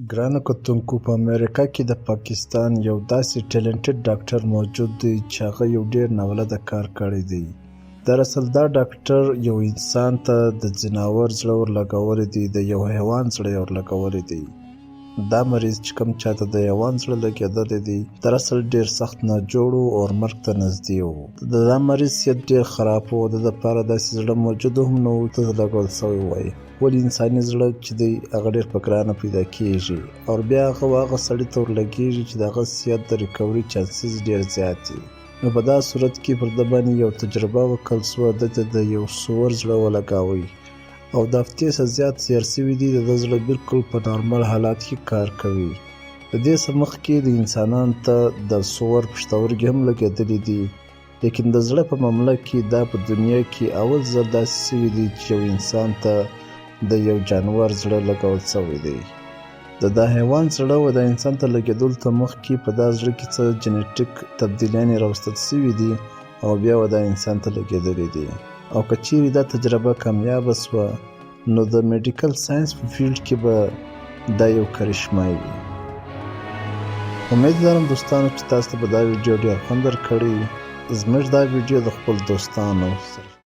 ګرانو کتونکو په امریکا کې د پاکستان یو داسې ټیلنټډ ډاکټر موجود دی چې هغه یو ډیر ناولده کار کړی دی. دراصل دا ډاکټر یو انسان ته د ځناور زړه ورلګولی دی، د یو حیوان زړه یې ورلګولی دی. دا مریض چې کوم چاته د حیوان زړه لګېدلی دی، دراصل ډیر سخت ناجوړ و او مرګ ته نږدې و. د دا مریض صحت ډیر خراب و، د ده دپاره داسې زړه موجود هم نه و چې لګول شوی وای. ولې انساني زړه چې دی هغه ډېر په ګرانه پیدا کېږي او بیا هغه و هغه سړي ته ورلګېږي چې د هغه صحت د ریکوري چانسز ډېر زیات دي. نو په دا صورت کې پر ده باندې یو تجربه وکړل شوه، ده ته د یو سور زړه ولګاوی او د هفتې څخه زیات تېر شوي دي، د ده زړه بالکل په نارمل حالات کې کار کوي. د دې څخه مخکې د انسانانو ته د سور پښتورګي هم لګېدلي دي. لیکن د زړه په معامله کې دا په دنیا کې اول ځل داسې شوي دي چې یو انسان ته د یو جانور زړه لګول شوی دی. د دا حیوان زړه و دا انسان ته لګېدلو ته مخکې په دا زړه کې څه جنیټیک تبدیلیانې راوستل شوي دي او بیا و دا انسان ته لګېدلي دي. او که چیرې دا تجربه کامیابه شوه نو د میډیکل ساينس په فیلډ کې به دا یو کرشمه وي. امید لرم دوستانو چې تاسو ته به دا ویډیو ډیر خوند درکړي. زموږ دا ویډیو د خپل دوستانو سره.